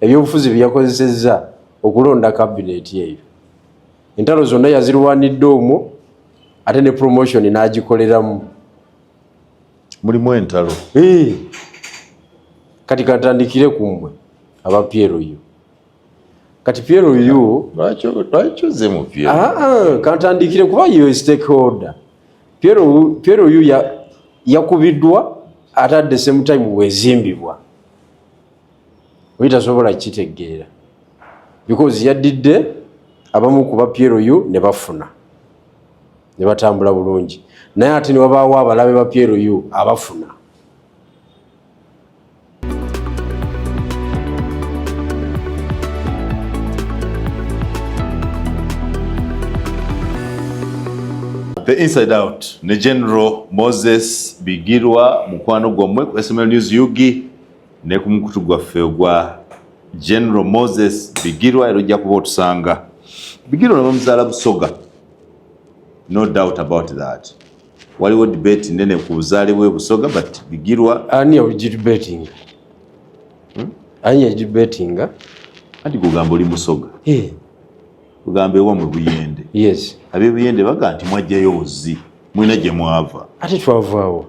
Ebyobufuzi bye yakozesezza okulonda kabineeti eyo, entalo zonna yazirwanidde omwo, ate ne promotion n'agikoleramu. Mulimu entalo. Kati katandikire ku mmwe aba PLU. Kati PLU Lwaki ozze mu PLU? Ah, kantandikire kuba yo stakeholder. PLU yakubiddwa ate at the same time wezimbibwa. Oyo tasobola kitegeera because yaddidde abamu ku ba PLU ne bafuna ne batambula bulungi, naye ate ne wabaawo abalabe ba PLU abafuna. The Inside Out ne General Moses Bigirwa, mukwano gwammwe ku SML News UG ne ku mukutu gwaffe ogwa General Moses Bigirwa, era ojja kuba otusanga. Bigirwa bamuzaala Busoga, no doubt about that. Waliwo debate nene ku buzaale bwe Busoga, but Bigirwa Ani yagidebatinga? Ani yagidebatinga? Anti kugamba oli Musoga. Eh. Kugamba ewammwe Buyende. Yes. Ab'e Buyende baga nti mwajjayo buzi, mulina gye mwava. Ate twavaawo.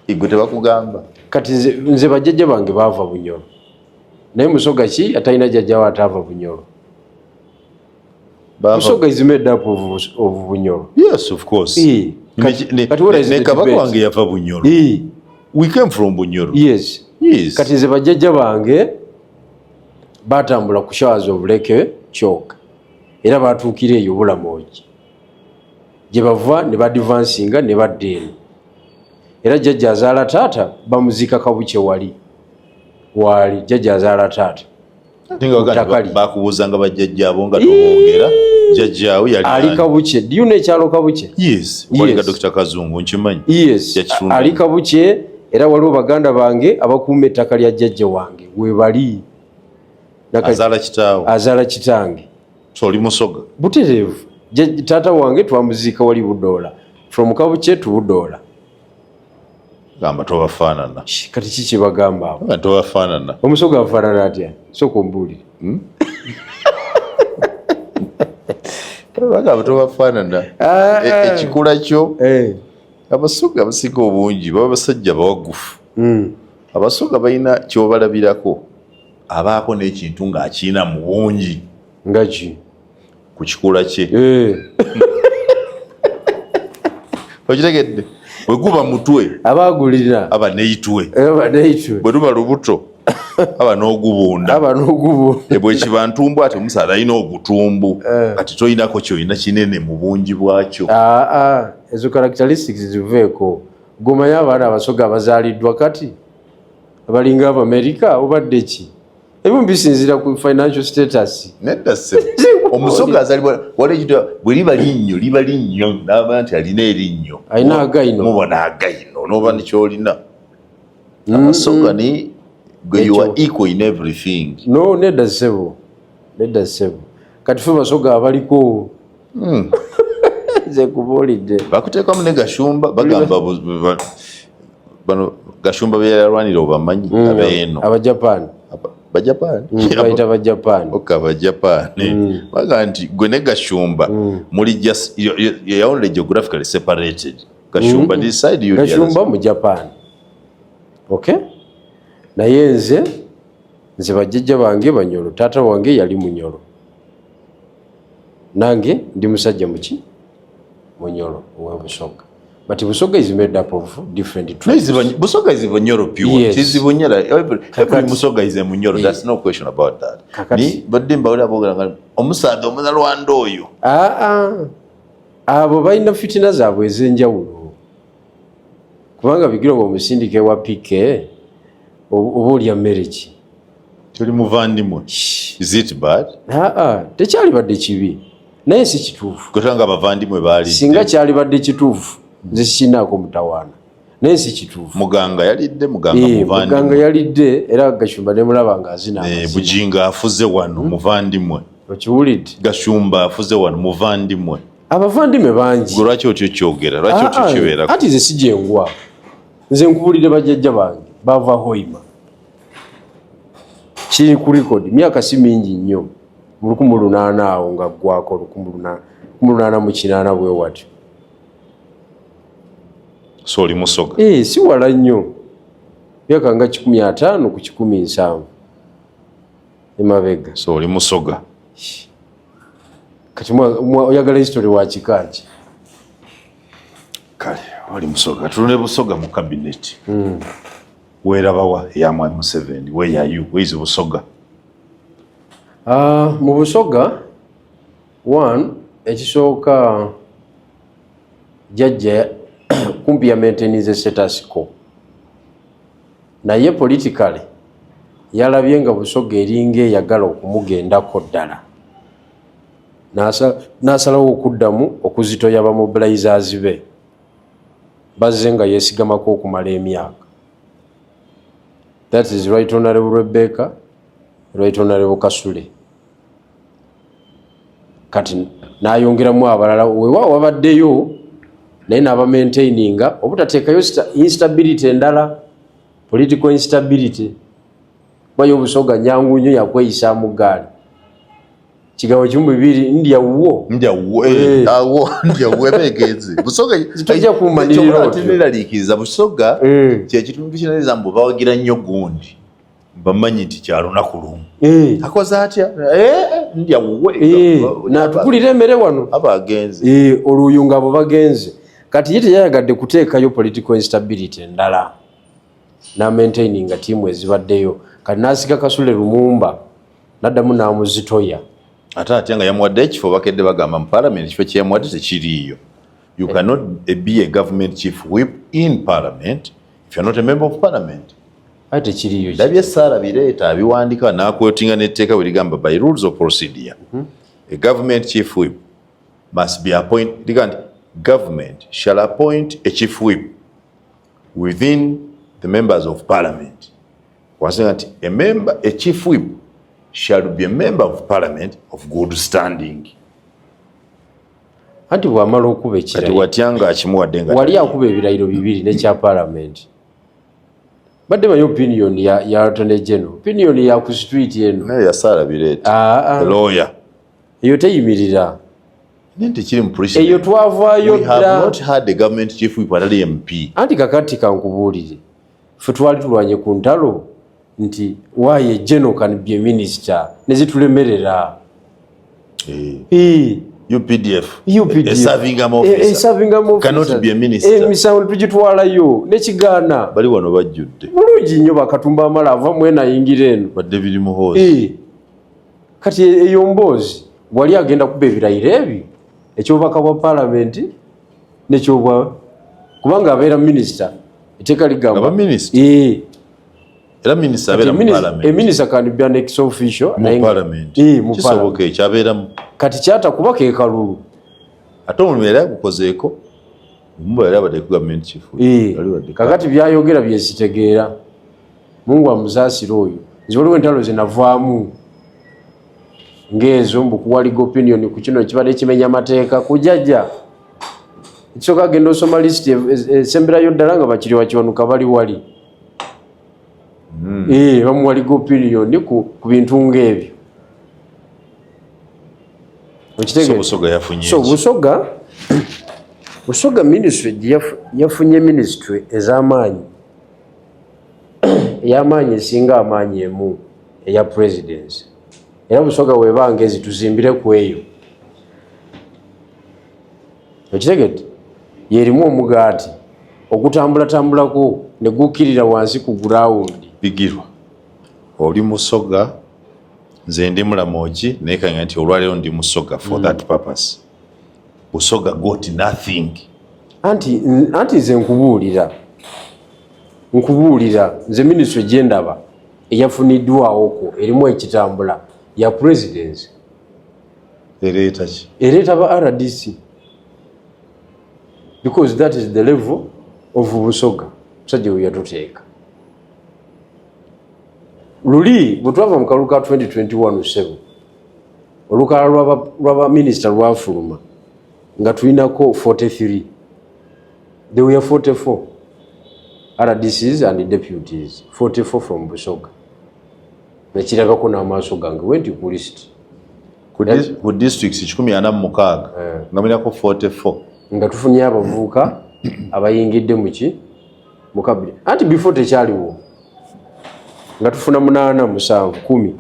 Igwe tebakugamba. Kati nze bajjajja bange baava Bunyoro, naye Musoga ki atalina jjajjawo ataava Bunyoro? Busoga is made up of Bunyoro. Yes, of course. Eh. Kati what is Ne the kabaka debate? wange yava Bunyoro. Eh. We came from Bunyoro. Yes. Yes. Kati nze bajjajja bange batambula ku showers of Lake Kyoga, era batuukira eyo Bulamogi gye bava ne badvansinga ne badda eno. Era jjajja azaala taata bamuziika Kabukye, wali waali jjajja azaala taata. Ate nga bagamba Takali. bakubuuzanga bajjajjaabo nga toboogera, jjajjaawo yali Ali ani? Kabukye. Do you know ekyalo Kabukye? Yes, walinga Yes. Dr. Kazungu, nkimanyi. Yes. Yakitunda. Ali Kabukye, era waliwo baganda bange abakuuma ettaka lya jjajja wange webali. Azaala kitaawo. Azaala kitange. So oli Musoga. Butereevu. Taata wange twamuziika wali Budoola, from Kabukye to Budoola. Gamba tobafaanana. Kati ki kyebagamba abo? Gamba tobafaanana. Omusoga afaanana atya? Sooka ombuulire. Bagamba tobafaanana. Ah, ah. Ekikula kyo, Eh. Abasoga abasinga obungi baba basajja bawagufu. Abasoga balina kyobalabirako, abaako n'ekintu ng'akirina mu bungi. Nga ki? Ku kikula kye. Eh. Okitegedde? Bwe guba mutwe, aba agulira, aba neitwe. Aba neitwe. Bwe luba lubuto, aba n'ogubunda. Aba n'ogubunda. Bwe kiba ntumbu, ate omusaala alina ogutumbu. Eh. Kati tolinako kyolina kinene mu bungi bwakyo. Ah, ah, ezo characteristics ziveeko. Gomanya abaana Abasoga abazaaliddwa kati abalinga Abamerika, obadde ki? Ebimu bisinziira ku financial status. Nedda ssebo, Omusoga azalibwa waliwo ekintu, bwe liba linnyo liba linnyo, n'aba nti alina erinnyo. Alina agayino. Mubona agayino n'oba nekyolina. Abasoga ni gwe, you are equal in everything. No, nedda ssebo, nedda ssebo. Kati fe Basoga abaliko, nze kubuulidde. Bakuteekamu ne Gashumba, bagamba bano Gashumba be yalwanira obamanyi, abeeno. Abajapan. Bajapan. Bayita Bajapan. Ok, Abajapan baga nti gwe ne Gashumba muli just you're only geographically separated. Gashumba this side, you the other Gashumba side. Mu Japan, okay, naye nze bajjajja bange Banyolo. Taata wange yali Munyolo, nange ndi musajja muki? Munyolo owe Busoga. But Busoga is made up of different No, tribes. Busoga is Bunyoro pure. Yes. It is Bunyoro. Every Musoga is a Munyoro. That's no question about that. Kakati. Ni badde mbawulira boogera nga omusaadha Omunyarwanda oyo. Ah, ah. Abo balina fitina zaabwe ez'enjawulo, kubanga Bigirwa bw'omusindika ewa PK, oba olya mmere ki? Toli muvandimwe. Is it bad? Aa, tekyalibadde kibi, naye si kituufu. Gwe nga abavandimwe baali. Singa kyalibadde kituufu, nze sikinaako mutawaana, naye si kituufu. Muganga yalidde, Muganga Eh, Muganga muvandimwe. yalidde, era Gashumba nemulaba ng'azina Eh, amazina. Bujingo afuze wano, muvandimwe. Okiwulidde? Gashumba afuze wano, muvandimwe. Abavandimwe bangi. Gwe lwaki otyo kyogera? Lwaki otyo Ah, ah, kibeerako? Ati nze sijengwa, nze nkubulire, bajjajja bange bava Hoima. Kiri ku record, myaka si mingi nnyo, mu 1800 awo nga ggwako 1808 bwe watyo. So oli Musoga? Eh, si wala nnyo, myaka nga 150 ku 170 emabega. So oli Musoga? Kati oyagala history wa kika ki? Kale oli Musoga, tulune Busoga mu cabinet. Weerabawa eya Mwami Museveni? Where are you? Where is Busoga? Mu Busoga, one, ekisooka, jjajja kumpi ya maintainize status quo, naye politically yalabye nga Busoga eringa eyagala okumugendako ddala. N'asalawo okuddamu okuzitoya ba mobilizers be bazze nga yeesigamako okumala emyaka, that is Right Honorable Rebecca, Right Honorable Kasule. Kati n'ayongeramu abalala, weewaawo wabaddeyo, naye n'aba maintaininga obutateekayo instability endala, political instability, kuba Obusoga nyangu nnyo yakweyisaamu gaali, kigambo kimu bibiri, ndya wuwo. Ndya wuwo. Eh. Awo ndya wuwo ebegenze Busoga. Tojja kummanirira otyo. Neraliikiriza Busoga. Kyekitundu kinaliza mbu bawagira nnyo gundi, bamanyi nti kya lunaku lumu. Akoze atya? Ndya wuwe. Natukulira emmere wano. Aba agenze. Oluuyu nga abo bagenze. Kati ye teyayagadde kuteekayo political instability endala, namaintaininga tiimu ezibaddeyo. Kati n'asiga Kasule Lumumba, naddamu n'amuzitoya. Ate atya nga yamuwadde ekifo? Bakedde bagamba mu parliament ekifo kyeyamuwadde tekiriiyo. You cannot be a government chief whip in parliament if you're not a member of parliament. Ate tekiriiyo. Ndabye Saara Bireeta abiwandika n'aquotinga n'etteeka bwe ligamba, by rules of procedure, a government chief whip must be appoint, liga nti government shall appoint a chief whip within the members of parliament. Wasenga nti a chief whip shall be a member of parliament of good standing. Anti bw'amala okuba Kati ekirayiro watya nga akimuwadde nga wali akuba ebirayiro bibiri nekya parliament? Badde manyi opinion ya Attorney General, opinion ya ku street eno. Naye yasaala Bireeta. Ah, ah. The lawyer. Eyo teyimirira. Naye tekiri mu precedent. Eyo twavaayo We have dda. not had a government chief whip atali MP. Anti kakati kankubuulire, ffe twali tulwanye ku ntalo nti why a general can be a minister, nezitulemerera. Eh, UPDF. UPDF. A serving arm officer. A serving arm officer. Cannot be a minister. Emisango tugitwalayo nekigaana. Bali wano bajjudde. Bulungi nnyo, bakatumba amala ava mwena ayingira eno. Ba David Muhoozi. Kati eyo mboozi wali agenda kuba ebirayiro ebyo, ekyobubaka bwa paalamenti nekyobwa, kubanga abeera minisita, etteeka ligamba. Aba minisita? Eh. Era minisita abeera mu parliament. A minister can be an ex officio. Mu parliament. Eh, mu Kisoboka parliament. ekyo, abeeramu. Kati kyatakuba ke kalulu. Ate omulimu yali agukozeeko. Omuba yali abadde ku government chief. Yali badde. Kakati byayogera byesitegeera, Mungu amusaasire oyo. Nze waliwo entalo zenavaamu ng'ezo, mbu kuwa legal opinion ku kino kibadde kimenya amateeka. Kujajja ekisooka agenda osoma list esemberayo ddala nga bakiriwa Kiwanuka bali wali. Bamuwa legal opinion ku bintu ng'ebyo. So Okitegeera? Busoga yafunye So ki? Busoga ministry gye yafunye ministry ez'amaanyi, ey'amaanyi esinga amaanyi emu eya presidency. Era Busoga webanga ezi tuzimbire ku eyo, okitegedde? Yerimu omugaati ogutambulatambulako ne gukkirira wansi ku ground. Bigirwa, oli Musoga, nze ndi Mulamogi, naye kanga nti olwaleero ndi Musoga for that purpose. Busoga got nothing. Anti nze nkubuulira, nze ministry gyendaba eyafuniddwawoko erimu ekitambula ya presidency. Ereeta ki? Ereeta ba RDC, because that is the level of Busoga musajja we yatuteeka luli bwe twava mu kalulu ka 2021. Sebo, olukalala lw'abaminisita lwafuluma nga tulinako 43, they were 44 RDCs and deputies, 44 from Busoga. Nakirabako n'amaaso gange wenti ku list. Ku districts 146 nga mulinako 44. Nga tufunye abavubuka abayingidde muki mu cabinet, anti before tekyaliwo, nga tufuna munaana, musanvu, 10.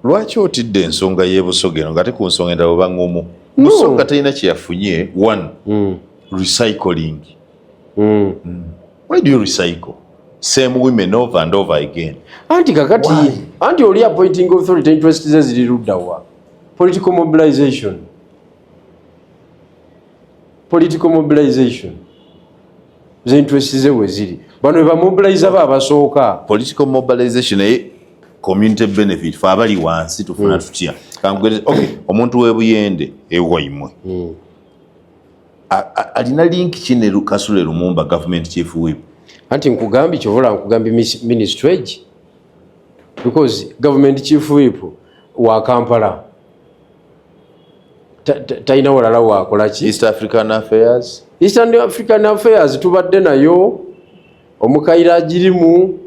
Lwaki otidde ensonga y'ebusoga eno, nga te ku nsonga endala oba ŋŋumu? No. Busoga talina kyeyafunye. One, recycling. Why do you recycle same women over and over again? Anti kakati Why? Anti oli appointing authority, interest ze ziri luddawa? Political mobilization, political mobilization, ze interest ze we ziri. Bano be bamobiliza ba abasooka. Political mobilization, naye community benefit, fe abali wansi tufuna tutya? Kankugereze, okay, omuntu w'ebuyende ewaimwe alina link ki ne Kasule Lumumba, government chief whip? Anti nkugambye, kyovola nkugambye ministry egi, because government chief whip wa Kampala talina walala wakolaki. East African Affairs. Eastern African Affairs tubadde nayo, omukaire agirimu,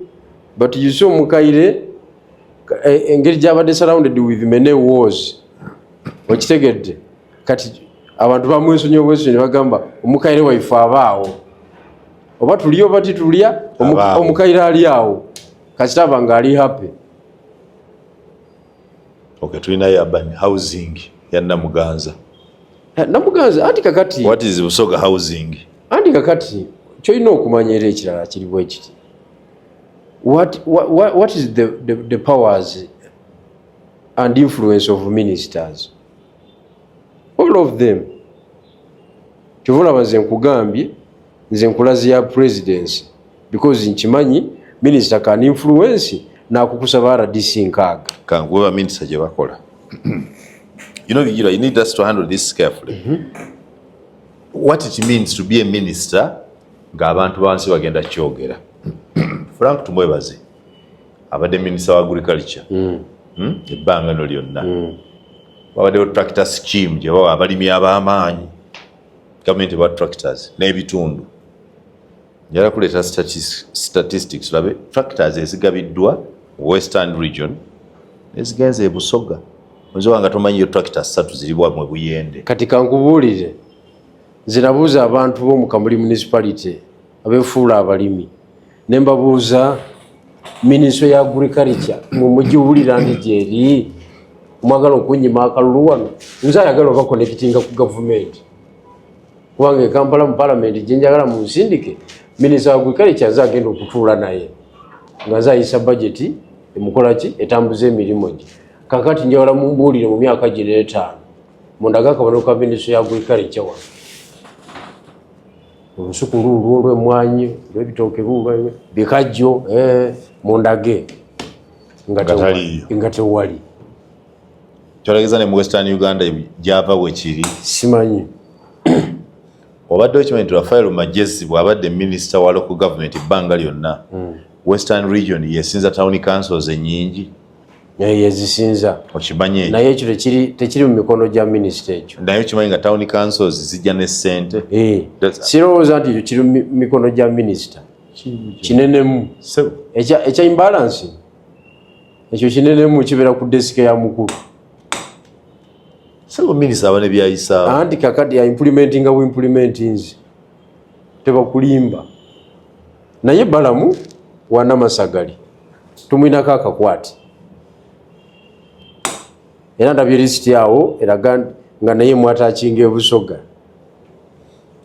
but you see, omukaire engeri gyabadde surrounded with many wars, okitegedde? Kati abantu bamwesonyi obwesonyi ne bagamba omukaire waife abaawo, oba tulya oba titulya, Abaawo. Omukaire ali awo kasita aba nga ali happy. Okay, tulinayo urban housing ya Namuganza. Namuganza, anti kakati What is Busoga housing? Anti kakati kyolina okumanya era ekirala kiri bwe kiti: what is the powers and influence of ministers, all of them? Kyova olaba nze nkugambye, nze nkulazi ya presidency, because nkimanyi minister can influence nakukusaba RDC 60. Kankuwe baminisita gye bakola. You need us to handle this carefully. What it means to be a minister ng'abantu bansi bagenda kyogera. Frank Tumwebaze abadde minisita wa agriculture Ebbanga no lyonna wabaddewo tractor scheme gye bawa abalimi ab'amaanyi. Gavumenti ebawa tractors n'ebitundu. Njala kuleeta statistics olabe tractors ezigabiddwa mu Western Region ezigenze e Busoga. Oyinza nga tomanyiyo tractor ssatu ziri bwamwe Buyende. Kati kankubuulire, nze nabuuza abantu b'omu Kamuli Municipality abeefuula abalimi, ne mbabuuza, ministry ya agriculture mumugiwulira nti gyeri, mwagala okunyima akalulu wano? Nze ayagala oba connectinga ku gavumenti, kubanga e Kampala mu palamenti gyenjagala munsindike, minisita wa agriculture nze agenda okutuula naye nga nze ayisa budget emukolaki, etambuza emirimu gye. Kakati njagala mumbuulire, mu myaka gino 5 mundaga akabonero ka ministry ya agriculture wano. Olusuku luulwo olw'emmwanyi, olw'ebitooke luulwo, bikajjo, mundage nga Nga taliiyo. Nga tewali. Kyolageza ne mu Western Uganda gyava wekiri. Simanyi. Obadde okimanyi nti Rafael Magyezi bw'abadde minisita wa local government ebbanga lyonna, Western Region yesinza town councils ennyingi? Yezisinza. Okimanyi ekyo? Naye ekyo tekiri mu mikono gya minisita ekyo. Naye okimanyi nga town councils zijja ne ssente? Sirowooza nti ekyo kiri mu mikono gya minisita, kinenemu. Sebo. Ekya imbalance ekyo kinenemu, kibeera ku desk ya mukulu. Sebo, minisita aba ne byayisaawo. Anti kakati ya implementinga bu implementinzi, tebakulimba. Naye Balamu wanamasagali tumwinako akakwate, era ndabye lisiti awo eraga nga naye mwatakinga ebusoga.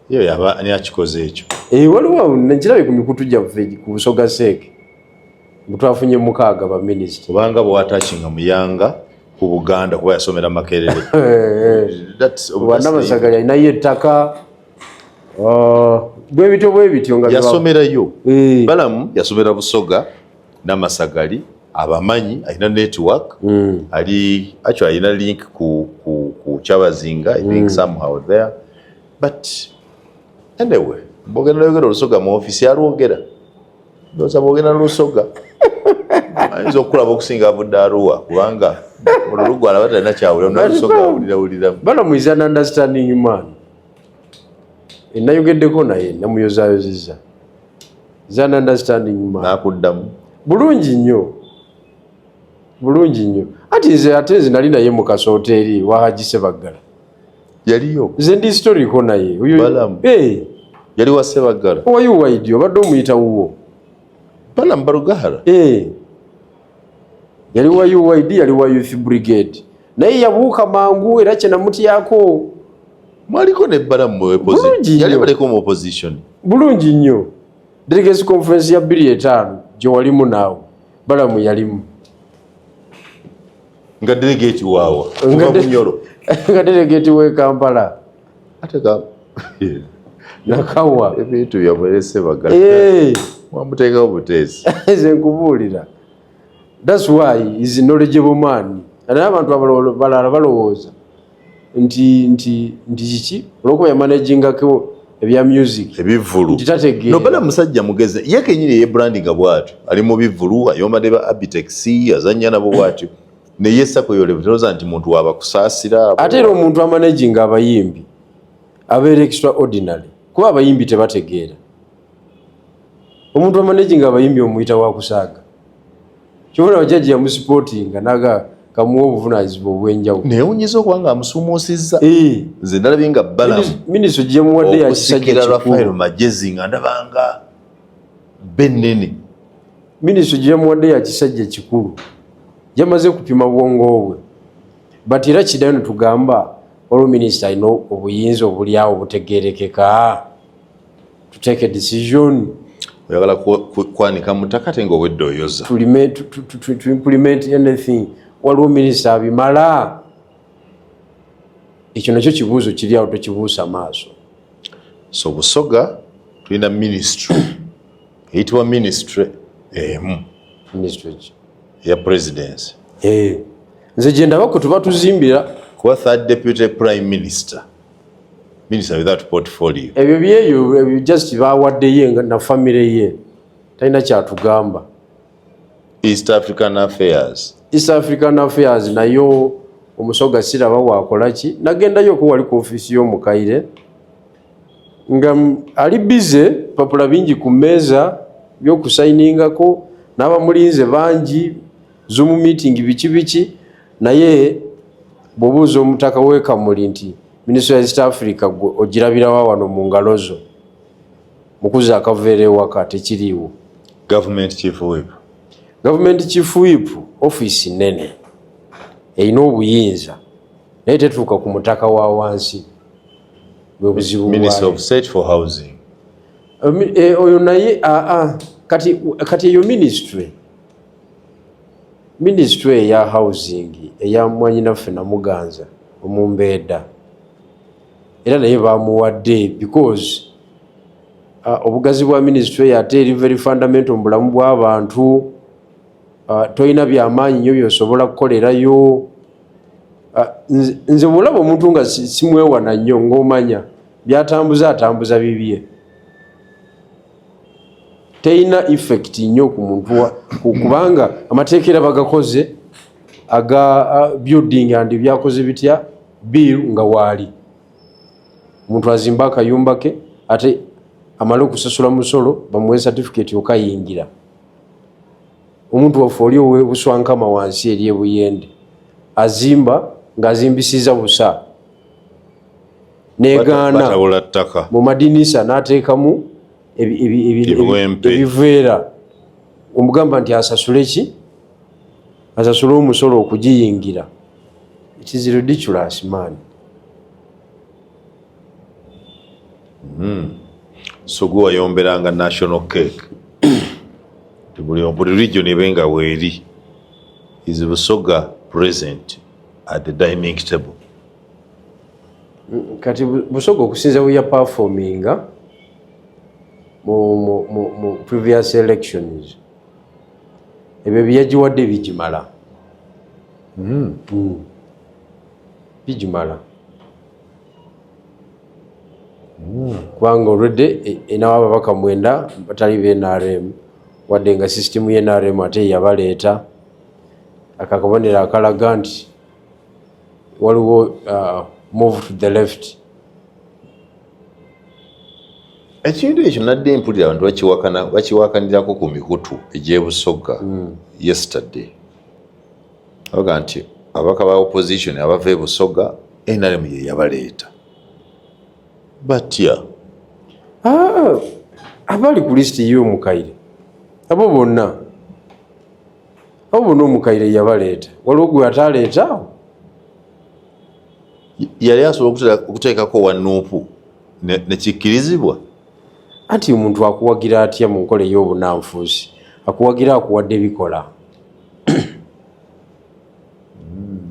Yo yaba ani akikoze ekyo? Eh, waliwo nkirabye ku mikutu gyaffe ku Busoga seeke butwafunye 6 baminisita. Kubanga bwewatakinga Muyanga ku Buganda kuba yasomera Makerere. Wanamasagali alinayo ettaka. Ah, bwebityo bwebityo nga Yasomerayo. Balamu yasomera Busoga, Namasagali abamanyi, alina network. Ali actually alina link ku Kyabazinga, I think, somehow there. But anyway, bwogenda yogera Olusoga mu ofisi alwogera, ndowooza bwogenda Lusoga ayinza okukulaba okusinga avudde Aruwa, kubanga olwo lugwala batalina kyawulira nalusoga awulirawuliramu. Balamu is an understanding man. Nayogeddeko naye, namuyozayozeza. Is an understanding man. Nakuddamu? Bulungi nnyo. Bulungi nnyo. Ati nze, ate nze nali naye mu kasooto eri wa Haji Sebaggala. Yaliyo? Nze ndi historical naye. Balamu. Eh. Yali wa Sebaggala? Owa UYD, obadde omuyita wuwo. Balamu Barugahara? Eh. Yali wa UYD, yali wa Youth Brigade, naye yabuuka mangu era kyenamutyako. Mwaliko ne Balamu mu opposition? Bulungi Yali nnyo. abaleko mu opposition? Bulungi nnyo. Delegates Conference ya 2005 gye walimu naawe, Balamu yalimu. Nga delegate waawa? Nga Kuva Bunyoro? Nga delegate we Kampala. Ate ga Nakawa. Ebintu byammwe ne Sebaggala. Eh. Mwamuteekawo buteesi. Nze nkubuulira, that's why is knowledgeable man. Naye abantu balala balowooza nti kiki, olwokuba yamanagingako ebya music. Ebivvulu. Nti tategeera. No, Balamu musajja mugezi. Ye kenyini ye brandinga bwatyo, ali mu bivvulu, ayomba ne ba Abitex, azannya nabo bwatyo, neyessa ku yolevu. Tolowooza nti muntu wabakusaasira. Ate era omuntu amanaginga abayimbi abeera extraordinary, kuba abayimbi tebategeera. Omuntu amanaginga abayimbi omuyita wakusaaga. Kyobula bajaji yamusupportinga naga kamuwa obuvunanyizibwa obwenjawulo. Newunyiza okuba nga amusuumuusizza. Eh. Nze ndalabye nga Balamu Minisitule gyemuwadde ya kisajja okusikira Rafael kikulu. Magezi, nga ndabanga bennene. Minisitule gyemuwadde ya kisajja kikulu, yamaze kupima bwongo bwe. But era kiddayo netugamba, olwo minisita alina obuyinza obuli awo butegerekeka to take a decision? Oyagala kwanika mutaka ate nga obwedde oyoza. To implement anything, waliwo minisita abimala? Ekyo nakyo kibuuzo kiri awo, tokibuusa maaso. So Busoga tulina ministry eyitibwa ministry emu. Ministry ki? Eya presidency. Eh, nze gye ndabako tuba tuzimbira. Kuba third deputy prime minister, minister without portfolio. Ebyo byeyo, ebyo just bawaddeyo na famire ye, talina kyatugamba. East African Affairs. East African Affairs nayo Omusoga siraba wakola ki. Nagendayo ko wali ku ofiisi y'omukaire nga ali busy, papula bingi ku mmeeza byokusayiningako, n'abamulinze bangi, Zoom meeting, biki biki. Naye bw'obuuza omutaka w'ekamuli nti minisitule ya East Africa gwe ogirabirawa wano mu ngalo zo mukuza akaveera ewaka, tekiriiwo. Government chief whip. Government chief whip office nene, erina obuyinza, naye tetuuka ku mutaka wa wansi, bwe buzibu Minister bwayo. of State for Housing. Oyo naye aa kati eyo ministry eya housing eya mwanyinaffe Namuganza Omumbeeda, era naye bamuwadde because obugazi bwa ministry eyo ate eri very fundamental mu bulamu bw'abantu. Tolina byamaanyi nnyo byosobola kukolerayo. Nze bwolaba omuntu nga simwewana nnyo, ng'omanya byatambuza, atambuza bibye, terina effect nnyo ku muntu kubanga amateeka era bagakoze aga building and byakoze bitya bill, nga waali omuntu azimba akayumba ke ate amale okusasula musolo bamuwe certificate okayingira. Omuntu waffe oli owebuswankama wansi eri ebuyende azimba ng'azimbisiza busa negaana. Batabula ttaka. Mu madinisa n'ateekamu Ebiwempe. Ebiveera. Omugamba nti asasule ki? Asasule omusolo okugiyingira. It is ridiculous, man. So gwe wayomberanga national cake, buli region ebe nga weeri. Is Busoga present at the dining table? Kati Busoga okusinza bwe yaperforminga mu previous elections, ebyo byeyagiwadde bigimala. Bigimala kubanga already enawo ababaka 9 batali be NRM, wadde nga sisitimu ye NRM ate yabaleeta. Akakabonero akalaga nti waliwo move to the left. Ekintu ekyo nadde mpulira abantu bakiwakanirako ku mikutu egy'ebusoga yesterday. Oga nti ababaka ba opposition abava e Busoga, NRM ye yabaleeta. Batya? Ah, abali ku lisiti y'omukaire abo bonna, abo bonna omukaire yabaleeta. Waliwo gwe ataleeta? Yali asobola okuteekako wa NUP nekikkirizibwa? Anti omuntu akuwagira atya mu nkola ey'obunanfuusi? Akuwagira akuwadde bikola.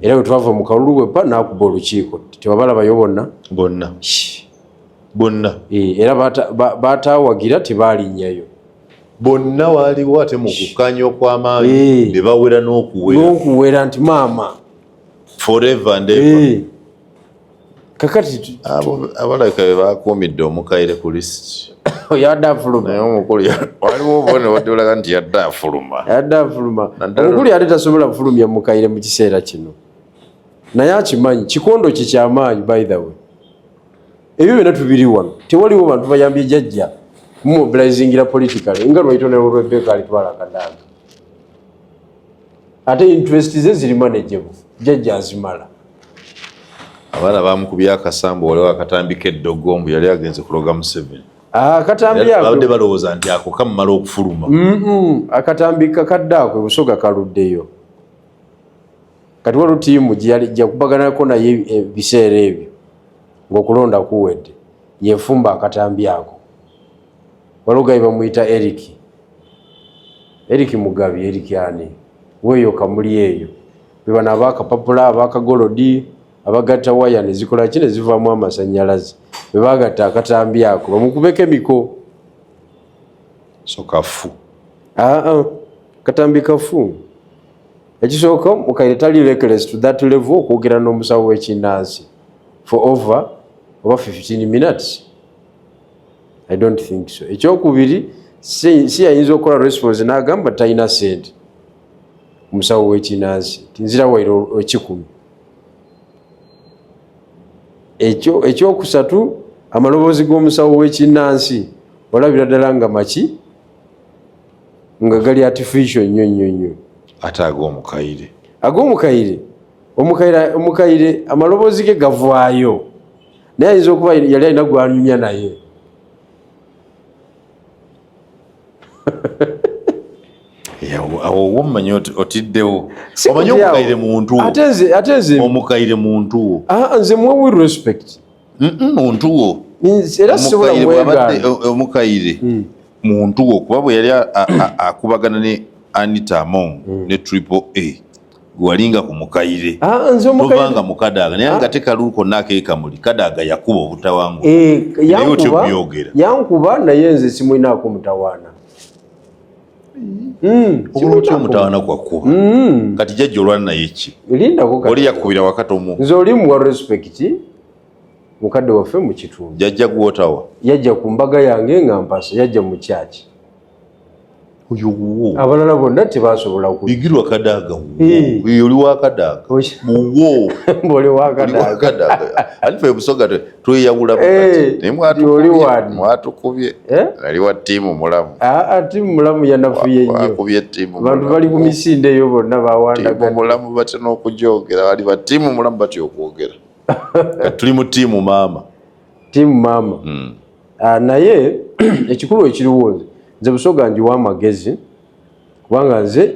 Era bwe twava mu kalulu bwepa n'akuba olukiiko, tewabalabayo bonna? Bonna bonna. Eh, era bataawagira tebalinnyayo. Bonna waaliwo, ate mu kukkaanya okw'amaanyi ne bawera n'okuwera. N'okuwera nti maama forever and ever. Eh. Kakati Abo abalabika be bakuumidde omukaire ku lisiti. Yadde afuluma. Naye omukulu waliwo obubonero wadde bulaga nti yadde afuluma. Yadde afuluma. Naddala Omukulu yadde tasobola kufulumya mukaire mu kiseera kino, naye akimanyi kikondo kye kyamaanyi. By the way, ebyo byonna tubiri wano, tewaliwo bantu bayambye jajja mumobilizingira politically nga lwaitondero Rebecca alitwala Akadaaga. Ate interest ze ziri manageable, jajja azimala. Abaana bamukubye akasambu, waliwo akatambi k'eddogo mbu yali agenze kuloga Museveni. Akatambi Babadde ako balowooza nti ako kamumala okufuluma. Akatambi kakadde ako ebusoga kaluddeyo. Kati waliwo tiimu gyakubaganako naye ebiseera ebyo ng'okulonda kuwedde, yefumba akatambi ako. Waliwo gayi bamuyita Eric, Eric Mugabi, Eric ani weeyo kamuli eyo, bebano abakapapula abakagolodi abagatta waya nezikola ki nezivaamu amasanyalaze, bebagatta akatambi ako bamukubeko emiko. So kafu? Aa, katambi kafu. Ekisooka, mukaire tali reckless to that level okwogera n'omusawo w'ekinnansi for over oba 15 minutes. I don't think so. Ekyokubiri, si yayinza okukola response n'agamba talina sente omusawo w'ekinnansi, tinzira waire 100. Ekyo ekyokusatu, amaloboozi g'omusawo w'ekinnansi olabira ddala nga maki, nga gali artificial nnyo nnyo nnyo. Ate ag'omukaire? Ag'omukaire, omukaire amaloboozi ge gavaayo, naye ayinza okuba yali alina gwanyumya naye. Awo womumanyi otiddewo. Si Omanyi kutyawo. omukaire muntu wo. Ate nze Omukaire muntu wo. Ah, nze muwe with respect. Muntu wo. Era sisobola Omukaire bw'abadde mwegaana. Omukaire muntu wo, kuba bwe yali akubagana ne Anita Among ne Triple A, walinga ku mukaire. Ah, nze omukaire Tovanga mu Kadaaga, naye nga te kalulu konna akeekamuli, Kadaaga yakuba obutawangu. Eh, Naye otyo yankuba byogera. Yankuba, naye nze simwinaako mutawaana. Obula otya Simwinaako. omutawaana kwakuba? Kati jjajja olwana naye ki? Lindako kati. Oli yakubira wakati omu. Nze oli muwa respect, mukadde waffe mu kitundu. Jjajja gwotawa? Yajja ku mbaga yange nga mpasa, yajja mu kyaki. Oyo wuwo. Abalala bonna tebasobola ku Bigirwa Kadaaga wuwo. Eh. Oyo oli wa Kadaaga. Wuwo. Oli Oli wa Kadaaga. wa Kadaaga. Ati ffe Busoga tweyawula Eh, bukati. Naye oli mwatukubye. wani? Mwatukubye. Eh? Nali wa ttiimu mulamu. Aa, ttiimu mulamu yanafuye nnyo. Wakubye ttiimu Abantu mulamu. bali ku misinde eyo bonna Ttiimu bawandaga. mulamu batya n'okujogera. Bali ba ttiimu mulamu batya okwogera. Kati tuli mu ttiimu maama. Ttiimu maama. Ah, naye ekikulu ekiriwo, nze Busoga njiwa amagezi, kubanga nze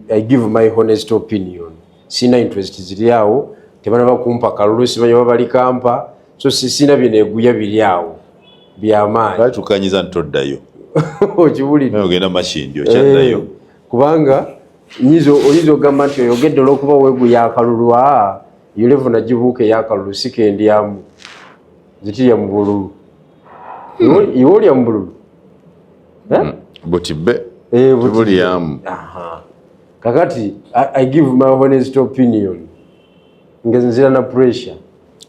I give my honest opinion. Sina interest ziri awo, tebanaba kumpa kalulu, simanyi oba bali kampa, so sina byeneeguya biri awo byamaanyi. Lwaki tukanyiza nti toddayo? Okiwulidde? Naye ogenda Makindi okyaddayo. Eh, kubanga oyinza okugamba nti oyogedde olwokuba weeguya akalulu. Aa, eyo level nagibuuka ey'akalulu, si kendyamu zitirya mu bululu. Iwe olya mu bululu? Eh? Buti be Eh, buti. tebulyamu. Aha. Kakati I give my honest opinion nga nzira na pressure.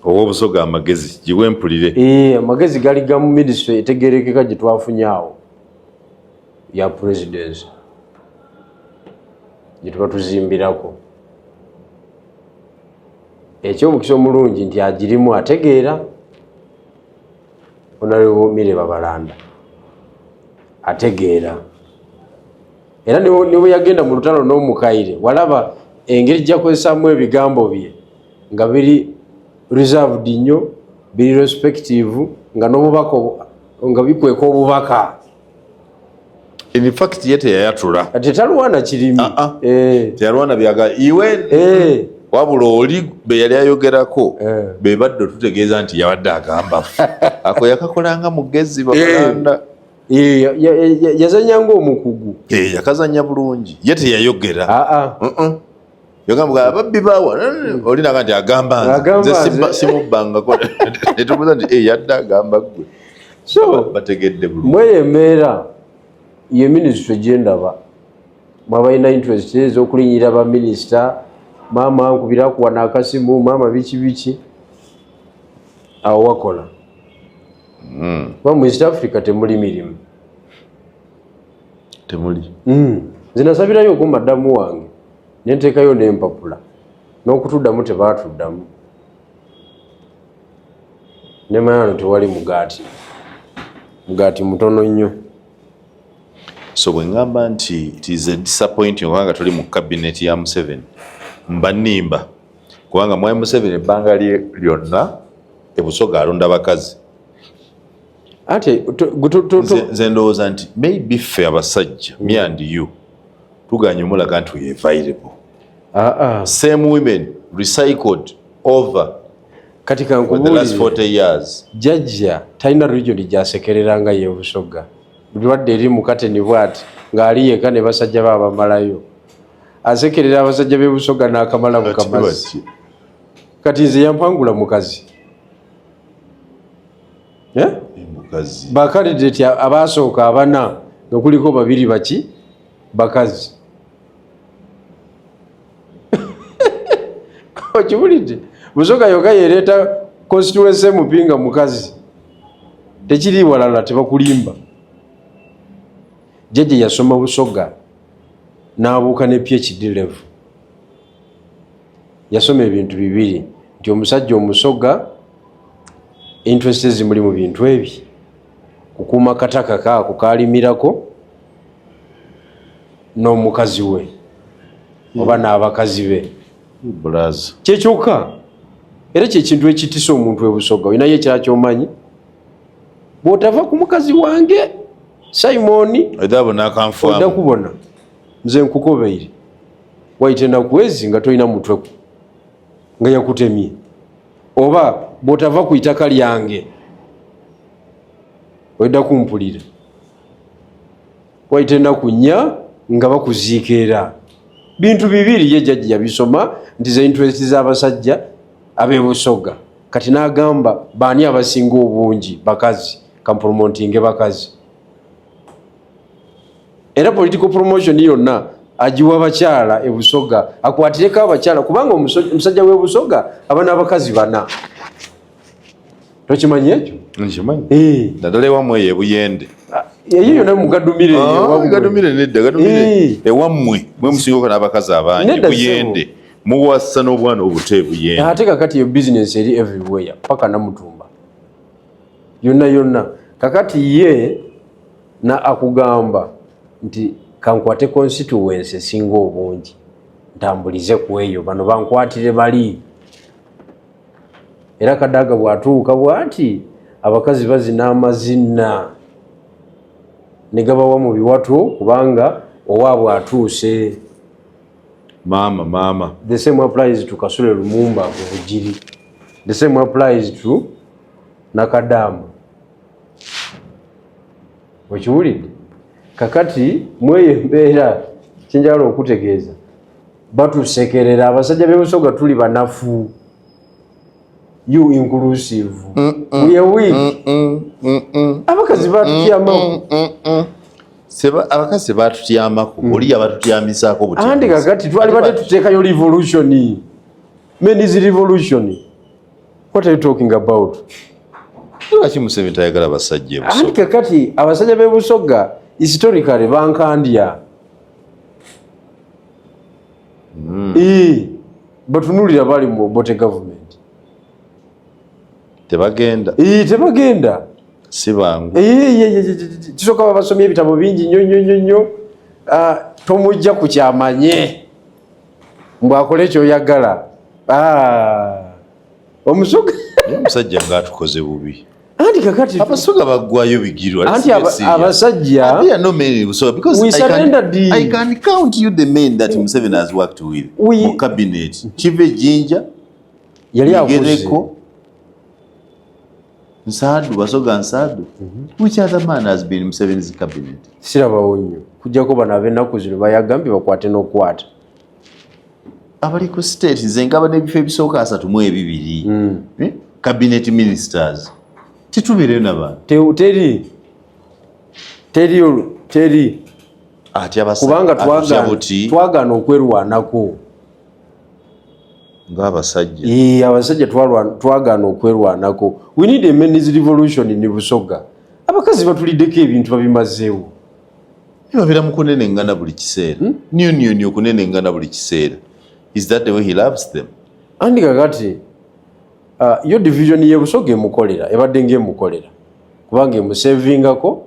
Owobusoga amagezi giwe mpulire. Eh, amagezi gali ga mu ministry etegerekeka gye twafunye awo ya presidency gye tuba tuzimbirako. Ekyomukisa omulungi nti agirimu ategeera, Honorable Milly Babalanda ategeera, era ne bwe yagenda mu lutalo n'omukaire walaba Engeri gyakozesamu ebigambo bye nga biri reserved nnyo, biri respective, nga n'obubaka nga bikweka obubaka. In fact, ye teyayatula. Tetalwana kirimi. Ah, ah. Teyalwana byaga iwe. Wabula oli be yali ayogerako be badde otutegeeza nti yabadde agamba ako yakakolanga mugezi bakalanda. Yazanya ngaomukugu. Yakazanya bulungi, ye teyayogera. Ah, ah. Yagamba ababbi bawa olinaga nti agamba nze simubbangako, netubuuza nti yadde agamba ggwe. So bategedde bulungi. Mweyo embeera ye minisitule gyendaba mwabalina interest ez'okulinyira baminisita, maama nkubira kuwana akasimu, maama biki biki, awo wakola. Kuba mu East Africa temuli mirimu. Temuli. Nze nasabirayo okumaddamu wange nenteekayo n'empapula, n'okutuddamu tebaatuddamu, nemanya tewali mugaati, mugaati mutono nnyo. So bwe ŋŋamba nti it is a disappointing kubanga tuli mu cabinet ya Museveni, mba nnimba, kubanga mwami Museveni ebbanga lye lyonna ebusoga alonda bakazi. Ate nze ndowooza nti maybe ffe abasajja, me and you, tuganye omulaga nti we available. Ah, ah. Same women recycled over Kati for the last 40 years. Jjajja talina region gyasekerera nga yebusoga. Bulwadde eri mukateni bwati ng'ali yeka ne basajja be abamalayo, asekerera abasajja b'ebusoga n'akamala bukamazi. Kati nze yampangula mukazi. Eh? Mukazi. Ba candidate abasooka abana nga kuliko babiri baki bakazi, okiwulidde? Busoga yokka yereeta constituency MP nga mukazi, tekiri walala, tebakulimba. Jjajja yasoma Busoga n'abuuka ne PhD level. Yasoma ebintu bibiri, nti omusajja Omusoga interest zimuli mu bintu ebi kukuuma kataka kaako kalimirako n'omukazi we oba n'abakazi be. Bulaza. Kyekyokka era kyekintu ekitisa omuntu ebusoga. Olinayo ekirala kyomanyi? Bw'otava ku mukazi wange Simoni, edabo nakanfaamu. Odda kubona nze nkukobeire, wayita enaku ezi nga tolina mutwe nga yakutemye, oba bw'otava ku itaka lyange odda kumpulira, wayita enaku 4 nga bakuziika. Era bintu bibiri ye jjajja yabisoma nti ze interest z'abasajja ab'ebusoga. Kati n'agamba, baani abasinga obungi? Bakazi, kampromotinge bakazi. Era political promotion yonna agiwa bakyala ebusoga, akwatireko abakyala, kubanga omusajja w'ebusoga aba n'abakazi bana. Tokimanyi ekyo? Nkimanyi. Eh. Naddala ewammwe eyo ebuyende. Eyo yonna mugadumire eyo ewammwe. Gadumire nedda, gadumire. Ewammwe mwe musinga n'abakazi abangi. Nedda, Buyende muwasa n'obwana obuto ebuyende. Ate kakati eyo business eri everywhere paka Namutumba yonna yonna. Kakati ye na akugamba nti kankwate constituency esinga obungi ntambulize ku eyo, bano bankwatire bali. Era Kadaga bw'atuuka bw'ati, abakazi bazina amazina ne gabawa mu biwato kubanga owaabwe atuuse. Maama, maama. The same applies to Kasule Lumumba mu Bugiri, the same applies to Nakadama. Okiwulidde? Kakati mweyo embeera kyenjagala okutegeeza, batusekerera abasajja b'ebusoga, tuli banafu, you inclusive, we are weak. Abakazi batutyamaku. Abakazi batutyamako, oli yabatutyamisaako. Andi kakati twali badde tuteekayo revolution, men's revolution. What are you talking about? Lwaki Museveni tayagala basajja Anti ebusoga? Kakati abasajja b'ebusoga historically bankandya. Batunulira bali mu Obote government. Tebagenda. Tebagenda. Si bangu. Kisooka babasomye ebitabo bingi nnyo nnyo nnyo nnyo. Ah, tomujja ku kyamanye. Mbwakole kyoyagala. Ah, omusoga omusajja ngaatukoze bubi. Anti kakati Abasoga baggwayo Bigirwa. Anti abasajja There are no men in Busoga because We I can, surrendered. I can count you the men that Museveni has worked with mu cabinet. Kivejinja, yali akuze. Migereko, Nsadu, Basoga Nsadu. Which other man has been in Museveni's cabinet? Sirabawo nnyo kujjako bano ab'ennaku zino bayagambye bakwate n'okukwata. Abali ku state nze ngaba n'ebifo ebisooka 32. Eh? Cabinet ministers. Titubeereyo n'abantu. Teri teri teri. Ati abasajja Kubanga atutya buti twagaana okwerwanako. Ng'abasajja. Ee, abasajja twagaana okwerwanako. We need a men's revolution in Busoga. Abakazi batuliddeko ebintu, babimazeewo. Babeera mu kunenengana buli kiseera. Niyo niyo niyo kunenengana buli kiseera. Is that the way he loves them? Andi kakati yo division ye Busoga emukolera, ebadde ngaemukolera kubanga emusevingako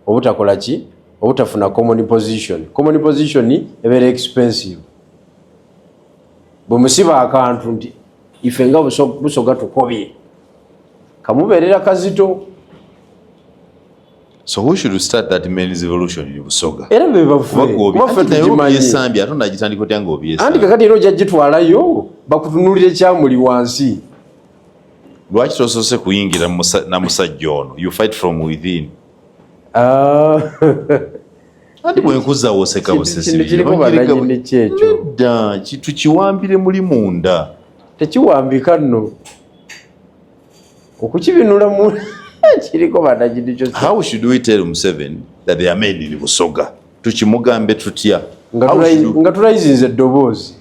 obutakola ki, obutafuna common position. Common position ebeera expensive. Bwe musiba akantu nti ife nga Busoga tukobye, kamubeerera kazito. So who should start that men's evolution in Busoga? Era be bafe, kuba ffe Naye tugimanyi. obyesambye ate onagitandika otya Anti ng'obyesambye? Kakati era ojja gitwalayo bakutunulira ekyamuli wansi. Lwaki tosoose kuyingira na musajja ono? You fight from within. Ah. Anti bwenkuza woseka busesi. Kino kiriko bannannyini kyekyo. Nedda, tukiwambire muli munda. Tekiwambika nno, okukibinula kiriko bannannyini kyo. How should we tell Museveni that there are men in Busoga? Tukimugambe tutya? Nga How nga tulayizinze eddoboozi,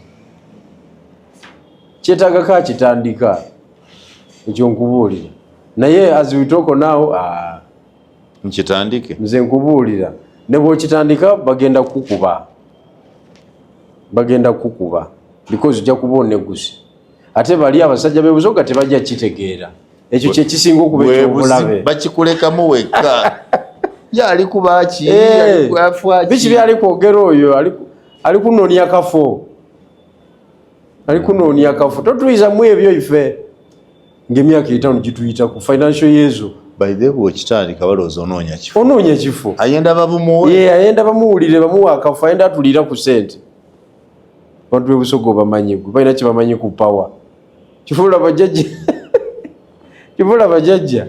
kyetaagako akitandika ekyo, nkubuulira. Naye as we talk now, ah, Nkitandike? Nze nkubuulira, ne bwokitandika bagenda kukuba, bagenda kukuba because ojja kuba oneguse. Ate bali abasajja b'ebusoga tebajja kitegeera. Ekyo kyekisinga okuba Bwe ekyobulabe. Bakikulekamu wekka ye ali kubaki? Eh, biki byali kwogera oyo ali kunoonya kafo, ali kunoonya kafo. Totuyizamu ebyo. Ife ng'emyaka 5 gituyita ku financial yezo. By the way, bwokitandika balowooza onoonya kifo. Onoonya kifo. Ayenda babumuwe. Ye ayenda bamuwulire, bamuwa akafo, ayenda atulira ku sente. Bantu bebusoga obamanyi gwe, balina kyebamanyi ku power. Kifuula bajjajja, kifuula bajjajja.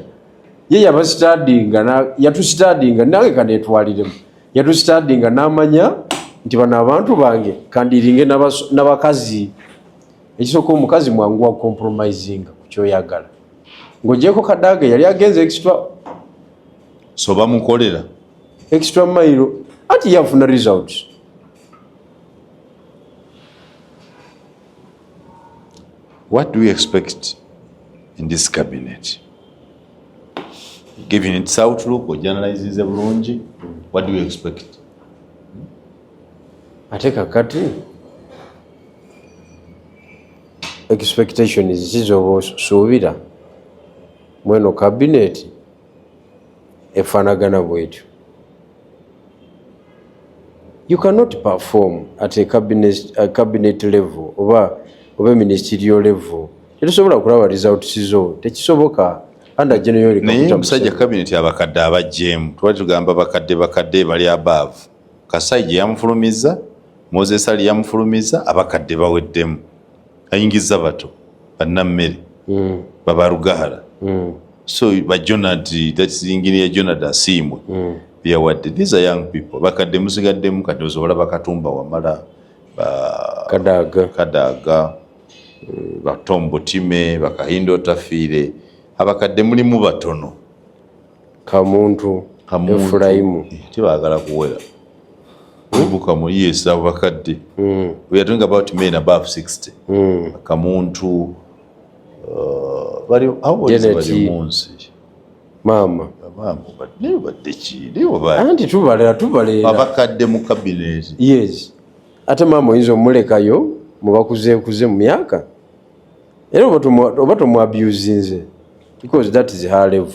Ye yabasitadinga, yatusitadinga, nange kanetwaliremu, yatusitadinga n'amanya nti bano abantu bange kandiringe n'abakazi. Ekisooka, omukazi mwangu wa compromisinga ku kyoyagala. Ng'ogyeko Kadaga yali agenze extra. So bamukolera. Extra mile, ati yafuna results. What do we expect in this cabinet, given its outlook? Ogeneralizinze bulungi. What do we expect? Ate kakati expectations zizoba osuubira mweno cabinet efaanagana bwetyo. You cannot perform at a cabinet level oba ministerial level. Tetusobola kulaba results zo, tekisoboka under General Yoweri Naye Kaguta omusajja Museveni. Cabinet abakadde abajjeemu, twali tugamba bakadde bakadde bali above. Kasaija yamufulumiza, Moses Ali yamufulumiza, abakadde baweddemu, ayingiza bato bannammere babarugahara. So bajonad, that's engineer Jonad Asiimwe byawadde. These are young people. Bakadde musigaddemu kati osobola bakatumba wamala Kadaga. Kadaga, batombo time bakahinda otafiire. Abakadde mulimu batono. Kamuntu. Kamuntu. Efulayimu. Eh, tebaagala kuwera buka yes, abo bakadde. We are talking about men above 60. Kamuntu, bali how old is Janet. Bali munsi. Maama. Maama, naye badde ki, naye oba Anti tubalera, tubalera. Abakadde mu cabinet. Yes, ate maama oyinza omulekayo mubakuzeekuze mu myaka, era oba tomwabusinze because that is her level.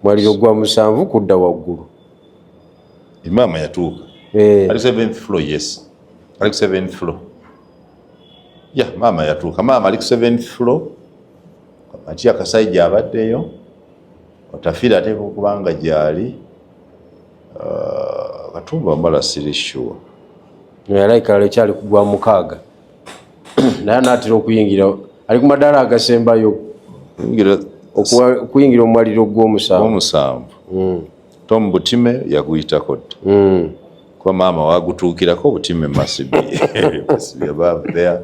Mwaliro gwa 7 kudda waggulu. Maama yatuuka. Eh. Ali seventh floor, yes, ali ku seventh floor. Ya, maama yatuuka. Maama ali ku seventh floor. Matia Kasaija abaddeyo. Otafiire ateekwa okuba nga gyali. Katumba mbala siri sure. Yalaika ekyali ku gwa 6, naye anaatera okuyingira, ali ku madaala agasembayo okuyingira omwaliro gw'omusanvu. Ogw'omusanvu. Tom Butime yaguyitako dda. Kuba maama wagutuukirako, Butime must be above there.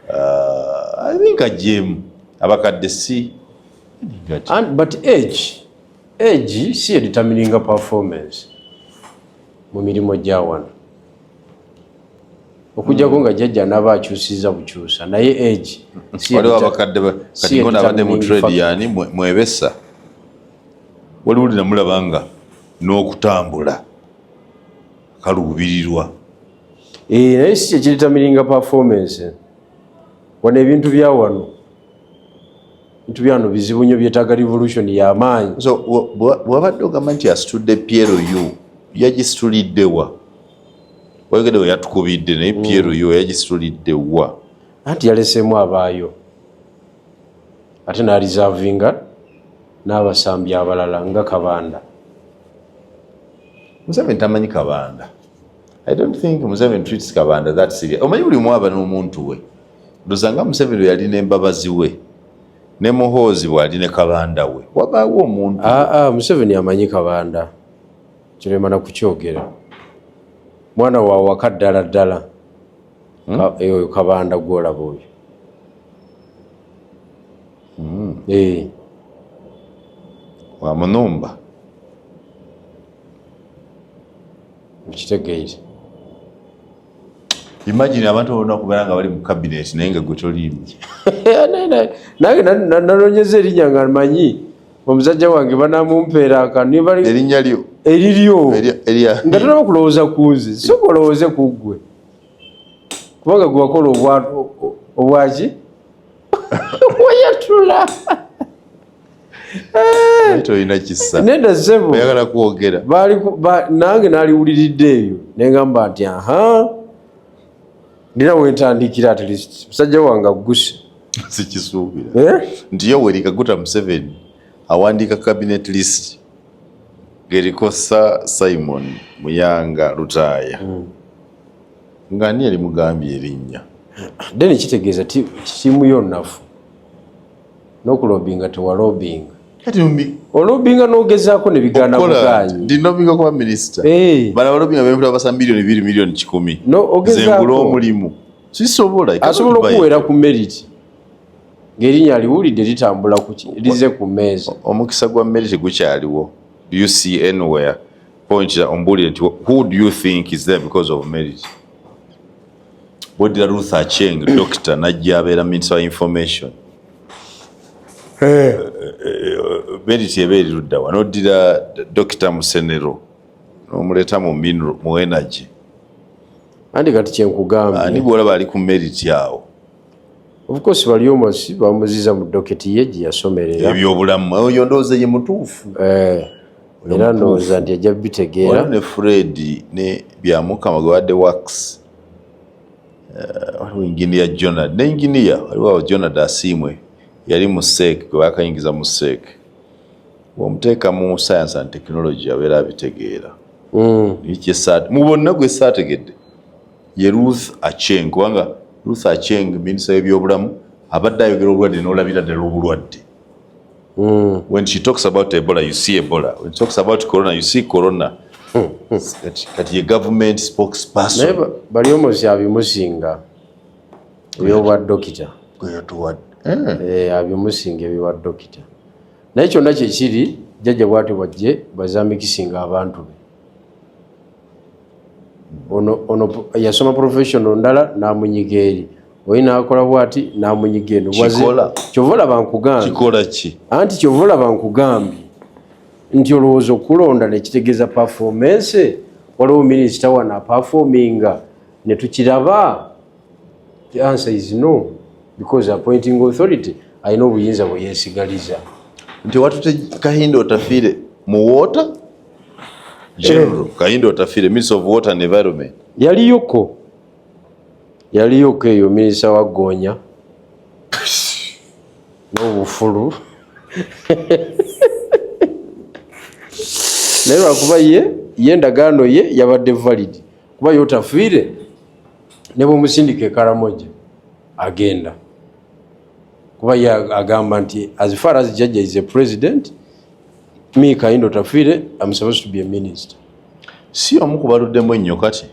I think agyemu abakadde si But age si edetermininga performance mu mirimu gya wano, okujjako nga jjajja anaaba akyusiza bukyusa, naye age waliwo abakadde kati ngona abadde mu trade yani mwebesa, waliwo linamulaba nga n'okutambula kaluubirirwa. Eh, naye si kyekidetermininga performance wano. Ebintu bya wano, ebintu byano bizibu nnyo, byetaaga revolution y'amaanyi. So bwabadde ogamba nti asitudde PLU, yagisitulidde wa? Wayogedde we yatukubidde, naye PLU yagisitulidde wa? Anti yaleseemu abaayo, ate n'areservinga n'abasambi abalala nga Kabanda. Museveni tamanyi Kabanda. I don't think Museveni treats Kabanda that serious. Omanyi buli omu aba n'omuntu we. Ndowooza nga Museveni yali n'Embabazi we, ne Muhoozi bw'ali ne Kabanda we, wabaawo omuntu. Aa, Museveni amanyi Kabanda, kirema na kukyogera. Mwana wa waka ddala ddala. Oyo Kabanda gwolaba oyo. Eh. Wa munumba. Okitegeere. Imagine abantu bonna okubeera nga bali mu cabinet, naye nga gwe toliimu. Nange nanoonyeza erinnya nga manyi omusajja wange banamumpeera akanu. Erinnya lyo? Eriryo. Nga tonaba kulowooza ku nze, soka olowooze ku ggwe, kubanga gwe wakola obwaki wayatula. Tolina kisa. Nedda ssebo. Oyagala kwogera. Nange naliwuliridde eyo nengamba nti aha, ndina wentandikira, at least musajja wange agguse. Sikisuubira. Eh? Nti Yoweri Kaguta Museveni awandiika cabinet list geriko Sir Simon Muyanga Lutaaya, nga ani yali mugambye erinnya? Then kitegeeza tiimu yo nnafu, n'okulobinga tewalobinga. Kati Olobinga n'ogezaako ne bigaana bugaanyi. Ndinobinga kuba minisita. Eh. Bano abalobinga bempula basa miliyoni 2, miliyoni 100. No, Nze ogezaako. ngula omulimu, sisobola. Asobola okuweera ku merit ng'erinnya aliwulidde litambula lize ku mmeeza. Omukisa gwa merit gukyaliwo? Do you see anywhere point ombuulire nti who do you think is there because of merit? Bwoddira Ruth Acheng, doctor, najja abeera minister wa information, merit eba eri ludda wa? Noddira Dr Musenero n'omuleeta mu mineral, mu energy. Anti kati kyenkugambye. Ani gwolaba ali ku merit awo? Of course Baryomunsi bamuziza mu docket ye gye yasomerera. Ebyobulamu, oyo ndowooza ye mutuufu. Eh, era ndowooza nti ajja bitegeera. Waliwo ne Fred ne Byamukama gwe badde wax. Waliwo engineer Jonad, ne engineer waliwo awo Jonad Asiimwe yali mu SEC, gwe bakayingiza mu SEC. Bw'omuteeka mu science and technology abeera abitegeera. Naye mu bonna gwe saategedde ye Ruth Acheng, kubanga Ruth Acheng minisita w'ebyobulamu abadde ayogera obulwadde n'olabira ddala obulwadde. When she talks about Ebola, you see Ebola. When she talks about corona, you see corona. Kati ye government Naye spokesperson. Baryomunsi abimusinga ebyobwa dokita. Gwe yatuwadde. Eh, abimusinga ebyobwa dokita, naye kyonna kyekiri jjajja bwati bwajje bazamikisinga abantu be. Ono yasoma professional ndala n'amunyiga eri, oyi n'akola bwati n'amunyiga eno. Kikola. Kyova olaba nkugambye. Kikola ki? Anti kyova olaba nkugambye nti olowooza okulonda nekitegeeza performance. Waliwo minisita wano aperforminga ne tukiraba? The answer is no, because appointing authority alina obuyinza bwe yeesigaliza. Nti watute Kahinda Otafiire mu water, General Kahinda Otafiire, minister of water and environment. Yaliyoko. Yaliyoko eyo minisita wa Goonya n'obufulu naye lwakuba ye ye endagaano ye yabadde valid, kuba ye otafiire ne bwemusindika eKaramoja agenda, kuba ye agamba nti as far as Jajja is a president, me Kahinda Otafiire am supposed to be a minister. Si omu ku baluddemu ennyo kati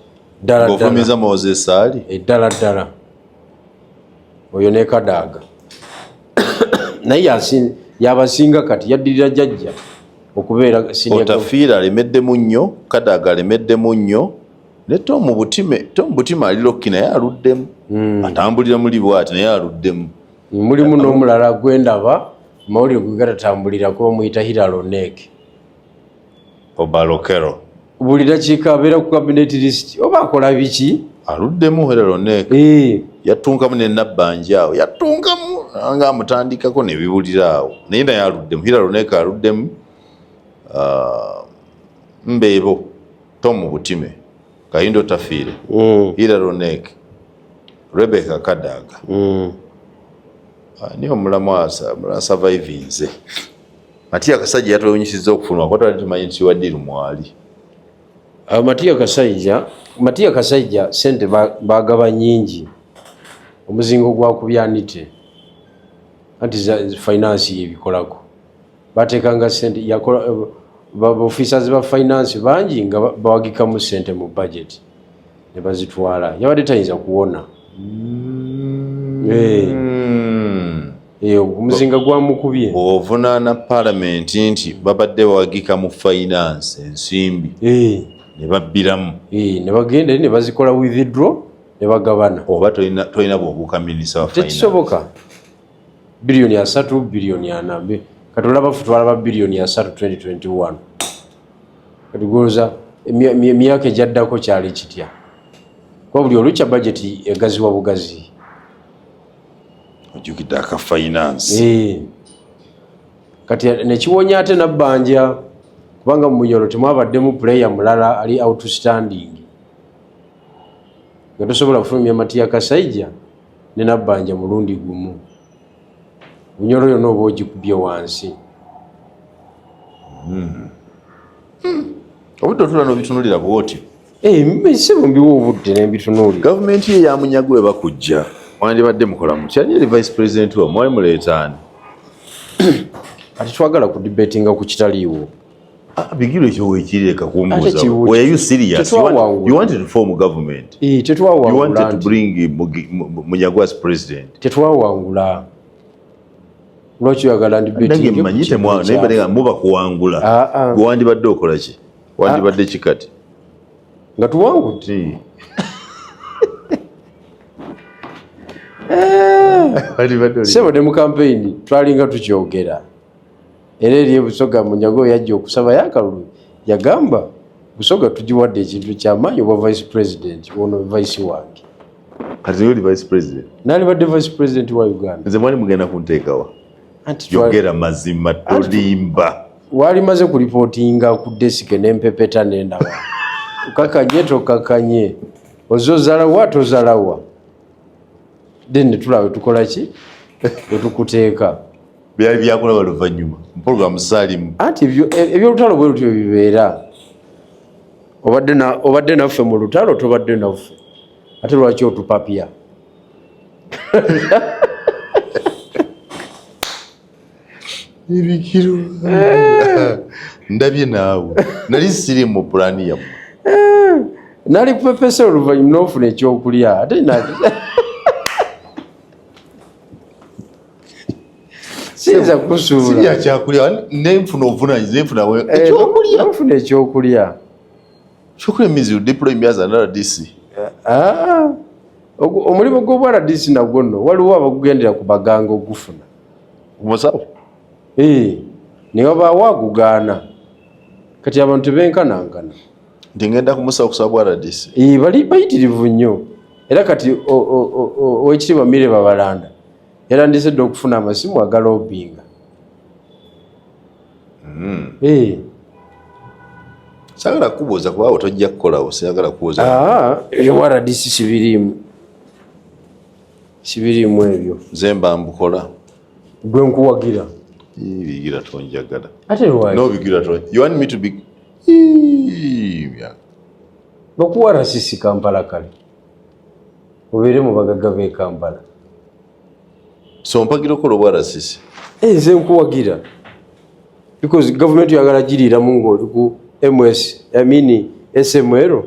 Ddala ddala. Ng'ofulumiza Moses Ali. Eddala ddala oyo ne Kadaga naye yabasinga kati yaddirira Jajja okubeera senior. Otafiire alemeddemu nnyo, Kadaga alemeddemu nnyo, ne Tom Butime. Tom Butime ali lucky, naye aluddemu. Atambulira muli bwati, naye aluddemu. Mulimu n'omulala gwendaba mawulire gwe gatatambulira, kuba muyita Hilary Onek. Obalokero. Buli dakiika abeera ku cabinet list, oba akola biki? Aluddemu Hilary Onek. Yatunkamu ne Nabbanja awo, yatunkamu nga amutandikako nebibulira awo, naye naye aluddemu. Hilary Onek aluddemu. Mbeebo Tom Butime, Kahinda Otafiire, Hilary Onek, Rebecca Kadaga. Ani omulamu asurvivinze? Matia Kasajja yatwewunyisizza okufuluma, kuba twali tumanyi nti waddiru mwali. Matia Kasajja, Matia Kasajja sente bagaba nyingi, omuzingo gwakubyanite anti finance yebikolako, batekanga sente yakola ba officers ba finance bangi nga bawagikamu sente mu budget ne bazitwala, yabadde tayinza kuwona. Omuzinga gwamukubye. Bw'ovunaana palamenti nti babadde bawagika mu finance ensimbi ne babbiramu, Ne bagenda eri ne bazikola withdraw ne bagabana. Oba tolina bw'obuuka minisita wa finance. Tekisoboka. 30 biliyoni, 4 biliyoni. Kati olaba ffe twalaba 30 biliyoni 2021, kati golooza emyaka egyaddako kyali kitya? Kuba buli olukya budget egaziwa bugazi. Ojjukidde aka finance. Kati nekiwonya ate Nabbanja, kubanga mu Bunyoro temwabaddemu player mulala ali outstanding nga tosobola kufulumya Matiya Kasaija ne Nabbanja mulundi gumu. Bunyoro yonna oba ogikubye wansi. Obudde otula n'obitunulira bwoti? Sebo, mbiwa obudde nembitunuulira. Gavumenti ye yamunyago we bakujja, wandibadde mukola mutya? Ani eri vice president wa mwali muleetaani? Ati twagala kudebatinga ku kitaliiwo. Ah, Bigirwa, ekyo weekireka Ate kumbuuza. Were you serious? Tetwawangula. You wanted to form government. You Tetwawangula. wanted to bring Munyagwa as president. Tetwawangula, lwaki oyagala Nange mmanyi temwa, naye mbadde nga muba kuwangula. Ah, ah. Gwe wandibadde okola ki? Wandibadde ki kati? Nga tuwangudde? Wandibadde oli- Sebo, ne mu kampeyini twalinga tukyogera, era eri ebusoga Munyago yajja okusaba yakalulu, yagamba Busoga tugiwadde ekintu kyamaanyi obwa vice president, ono vice wange. Kati niwe oli vice president. Nalibadde vice president wa Uganda. Nze mwali mugenda kunteekawa? Anti Yogera mazima, tolimba. Wali maze kulipootinga ku desk nempepeta nendaba okakanye tokakanye, oze ozalawa tozalawa, then netulaba tukola ki wetukuteeka. Byali byakulaba luvannyuma mu program saalimu. Anti ebyolutalo bwe lutyo bibeera, obadde naffe mu lutalo, tobadde naffe, ate lwaki otupapya? Ebikiro ndabye naawe, nali siri mu pulaani yammwe. Nali kupepesa oluvannyuma n'ofuna ekyokulya ate siyinza kusuula. Sirya kyakulya nenfuna obuvunanyizibwa, nenfuna ekyokulya. Nofuna ekyokulya. Ekyokulya means you deploy me as an RDC. Ah, omulimu gw'obwa RDC nagwo nno waliwo abagugendera ku baganga ogufuna. Omusawo. Ne wabaawo agugaana, kati abantu tebenkanankana. Nti ngenda kumusawo kusaba bwa RDC. Bali bayitirivu nnyo, era kati owekitiibwa Mire Babalanda yarandise dde okufuna amasimu agalobinga. Saagala kubuuza kuba awo tojja kukolawo, siyagala kubuuza. Ah, ebya RDC sibiriimu. Sibiriimu ebyo. Nze mba mbukola. Gwe nkuwagira. Bigira tonjagala. Ate lwaki? No, bigira to. You want me to be. Bakuwa RCC Kampala kale. Obeere mu bagagga b'e Kampala. So mpagira okola obwa RCC. Eh, nze nkuwagira. Because government oyagala giriiramu ng'oli ku MS, I mean SML.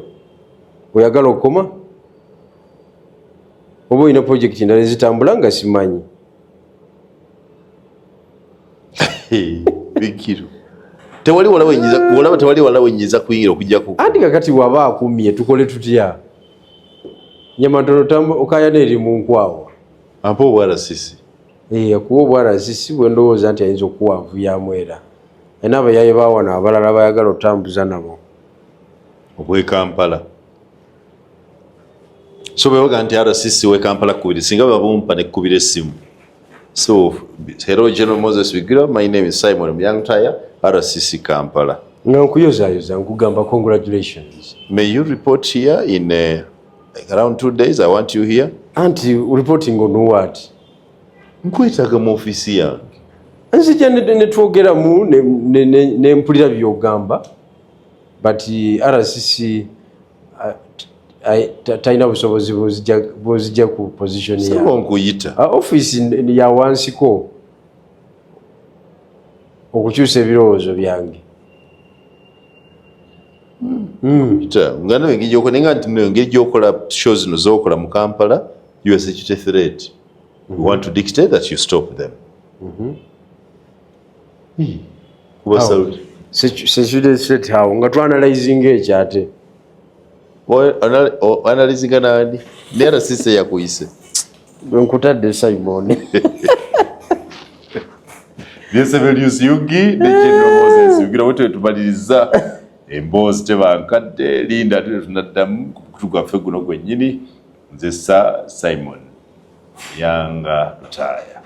Oyagala okoma? Oba olina project endala ezitambula nga simanyi. Bigiro. Tewali wala wenyiza, olaba tewali wala wenyiza kuyingira okujja ku. Anti kakati waba akumye tukole tutya? Nyama ntono okayana eri mu nkwawa. Ampa obwa RCC. Eh, akuwa obwa RCC bwe ndowooza nti ayinza okuwanvuyamu era. Alina abayaaye ba wano abalala bayagala otambuza nabo. Obw'e Kampala. So bwe baga nti RCC w'e Kampala kubiri singa babumpa ne kkubira essimu. So, hello General Moses Bigirwa, my name is Simon Muyanga, RCC Kampala. Nga nkuyozaayoza nkugamba congratulations. May you report here in around 2 days, I want you here. Anti reporting on what? Nkwetaaga mu ofiisi yange. Nzija ne twogeramu ne mpulira by'ogamba, but RCC talina busobozi bw'ozijja ku position ya. Sebo nkuyita. Ofiisi ya wansiko okukyusa ebirowoozo byange. Nga nawe engeri gy'okola, naye nga nti engeri gy'okola shows zino z'okola mu Kampala, you are security threat. We want to dictate that you stop them. Kuba Saudi. Security threat how? Nga twanalyzinga ekyo ate. Analyzinga nani? Ne RCC yakuyise. Nkutadde Simon. BSML News UG ne General Moses Bigirwa bwe tumaliriza emboozi tebankadde linda ate tunaddamu ku mukutu gwaffe guno gwennyini. Nze Sir Simon Yanga Lutaaya.